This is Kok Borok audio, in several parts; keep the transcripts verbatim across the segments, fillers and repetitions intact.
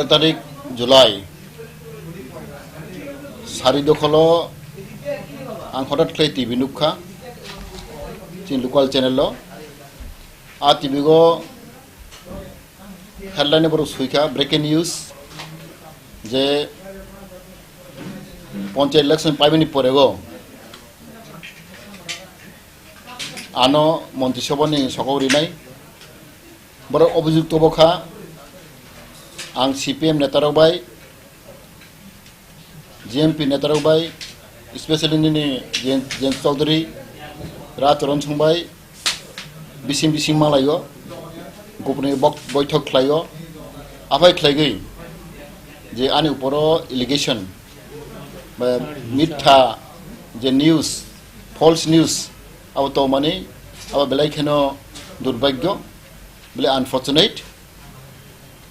Tarik July, sari dokholo ang hothat khlai T V nukha, chini local channel o. A T V go headline borok suikha, breaking news, je panchayat election paimani porego ano Montri Sabhani sokok rinai. Borok obhijok tobokha, ang C P M netarok bai, G M P netarok bai, especially nini Jayant, Jayant Chaudhary, Raj Charan Singh bai bising bising malaio, gopni bok-, boithok khlaio, aphai khlaigwi je ani uporo allegation ba mitha je news, false news abo tongmani, abo belai kheno durbhagyo, belai unfortunate.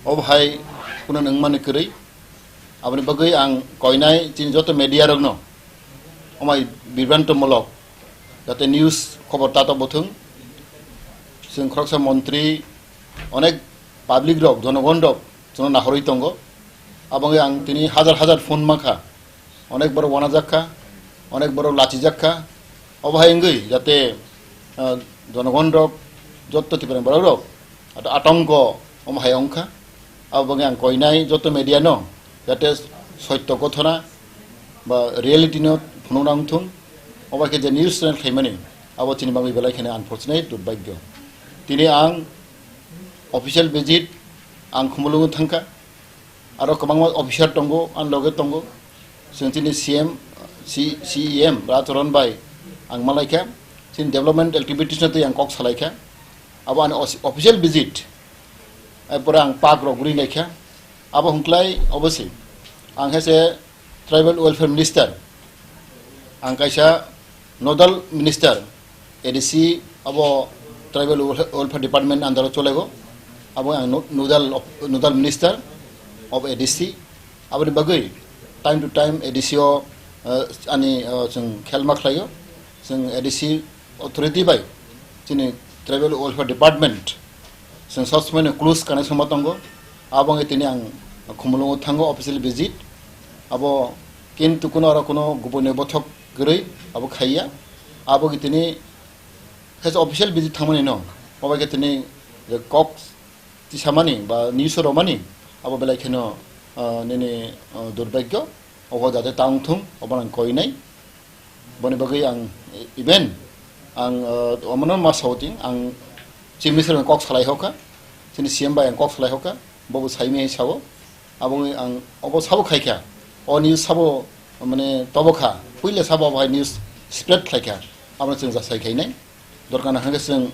Obo hai kuno nangmani kwrwi. Aboni bagwi ang koinai chini joto media rokno omai bibrantomulok jate news khobor tatok bo thung. Chwng khoroksa montri, onek public rok, jonogon rok chwngno nahorwi tongo. Aboni ang tini hajar hajar phone mankha, onek borok wanajak kha, onek borok lachijak kha. Obo hai wngwi jate, ah, jonogon rok, jotto Tiprani borok rok ato atongko omo hai wngkha. Abo bagwi ang koinai joto media no jate soitto gothona ba reality no phunukna wngthung. Obo khe je news channel khaimani, abo chini bagwi belai kheno unfortunate, durbhagyo. Tini ang official visit ang Khumulwngo thangkha. Aro kwbangma officer tongo, ani loge tongo. Chwng chini C M, C-, C E M Raj Charan bai ang malaikha. Chini development activities no twi ang kok salaikha. Abo ani os-, official visit. Ai pore ang park rok guri naikha. Abo hwnklai obviously ang hai se Tribal Welfare Minister. Ang kaisa nodal minister, A D C abo Tribal Welfare Department under o cholego. Abo ang no-, nodal of, nodal minister of A D C. Aboni bagwi time to time A D C o, eh, ani, eh, chwng khelma khlaio. Chwng A D C authority bai chini Tribal Welfare Department chwng sob somoi no close connection ma tongo. Abo wngwi tini ang Khumulwngo thango official visit. Abo kintu kuno aro kuno gubuni bothok kwrwi abo khaiya. Abo wngwi tini khaisa official visit thangmani no, obo khe tini je kok tisamani ba news romani abo belai kheno, ah, nini, ah, durbhagyo, obo jate ta wngthung, obo ang koinai. Boni bagwi ang even ang, ah, omono ma sao ting, ang Chief Minister bai kok salai hokha, chini C M bai ang kok salai hokha, bobo saimani sao. Abo ang obo sabo khaikha, o news sabo mane tobokha, puila sabo bai news spread khlaikha, abono chwng jasai khainai. Dorkar na hwnkhe chwng,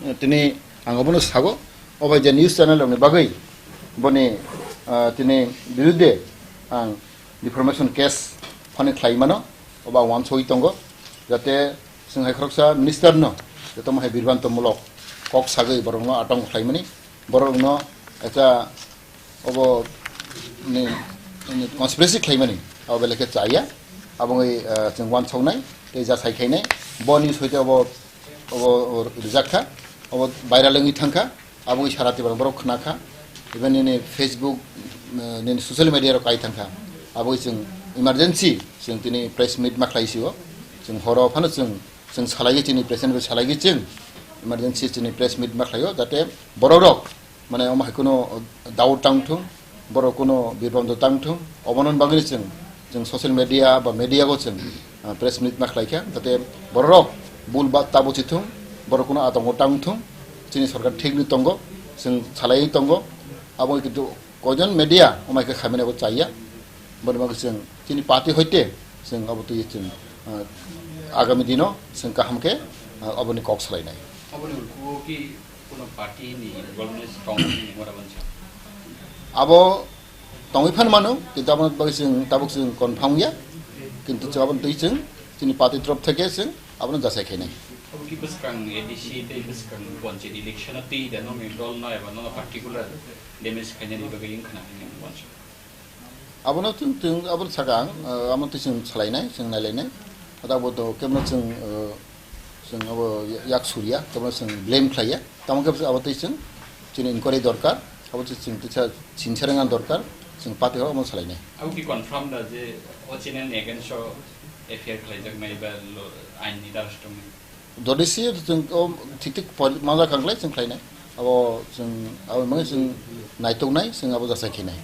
eh, tini ang obono sago, o bai je news channel rokni bagwi boni, ah, tini birudde ang defamation case phani khlai mano, obo ang uansugwi tongo, jate chwng hai khoroksa minister no joto mohai birbantomulok kok sagwi borokno atong khlaimani, borokno ekta obo ni, ni conspiracy khlaimani, abo belai khe chaya, abo wngwi, ah, chwng uansuknai tei jasai khainai, bo news hoite obo, obo rijak kha, obo viral wngwi thang kha, abo wngwi sara Tripura borok khna kha, even nini Facebook, ah, nini social media rok kai thang kha, abo wngwi chwng emergency chwng tini press meet ma khlai sio, chwng horo phano chwng, chwng salai chini president bai salai chwng emergency chini press meet ma khlaio, jate borok rok mane omo hai kheno doubt tang thung, borok kheno bibrondo tang thung, obono bagwi chwng, chwng social media ba media go chwng, ah, press meet ma khlai kha, jate borok bul ba tabo chi thung, borok kheno atongo tang thung, chini sorkar thik ni tongo, chwng salai tongo, abo kintu koijon media omo hai khe khaimani abo chaya, boni bagwi chwng chini party hoite chwng abo twi chwng, ah, agami dino chwng kaham khe, ah, aboni kok salainai. Aboni ulkugo ki Kuno party ni involvement strong ni mora bansa. Abo tongwi phan mano, kintu abo bagwi chwng tabuk chwng confirm ya, kintu chwng abo twi chwng chini party torop theke chwng abono jasai khainai. Abo ki bwskang A D C tei bwskang panchayat election o twi da nokni dol no eba nono particular damage khainani bagwi wng khna hwnwi ang uansukha. Abono chwng, chwng abo sakha ang, ah, amo twi chwng salainai, chwng nailainai. Abo to kebono chwng, ah, chwng abo yak surya, kebono chwng blame khlaiya. Tamo khe abo twi chwng chini inquiry dorkar. Abo se chwng teisa sincere wngna dorkar, chwng party horo omo salainai. Abo ki confirm da je o channel ni against o F I R khlaijaknai ba lo-, ain ni darajak tongnai? Jodi se chwng o thik thik pol-, mala khanglai chwng khlainai. Abo chwng, abo mane chwng naituknai, chwng abo jachai khainai.